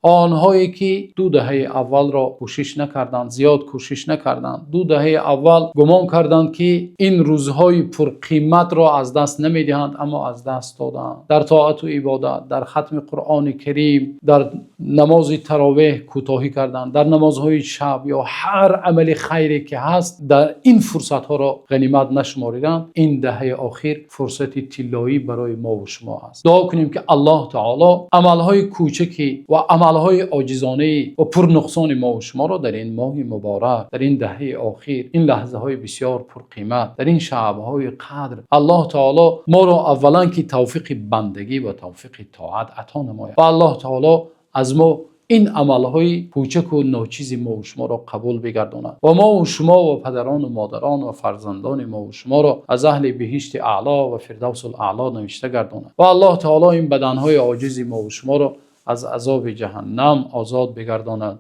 Онҳое ки ду даҳаи аввалро кӯшиш накарданд, зиёд кӯшиш накарданд, ду даҳаи аввал гумон карданд, ки ин рӯзҳои пурқиматро аз даст намедиҳанд, аммо аз даст доданд. Дар тоат ва ибодат, дар хатми Қуръони Карим, дар намози таровеҳ кӯтоҳӣ карданд, дар намозҳои шаб ё ҳар амали хайре ки ҳаст, дар ин фурсатҳоро ғанимат нашмурданд. Ин даҳаи охир фурсати тилоӣ барои мо ва шумо аст. Дуо кунем, ки Аллоҳи таъоло амалҳои хурд ва амалҳои оҷизона ва пурнуқсони мо ва шуморо дар ин моҳи муборак, дар ин даҳаи охир, ин лаҳзаҳои бисёр пурқимат, дар ин шабҳои қадр Аллоҳи таъоло моро аввалан ки тавфиқи бандагӣ ва тавфиқи тоат ато намояд ва Аллоҳи таъоло аз мо ин амалҳои хурд ва ночизи мо ва шуморо қабул бигардонад ва мо ва шумо ва падарон ва модарон ва фарзандони мо ва шуморо аз аҳли биҳишти аъло ва фирдавсул аъло навишта гардонад ва Аллоҳи таъоло ин баданҳои оҷизи мо ва шуморо аз азоби ҷаҳаннам озод бигардонад.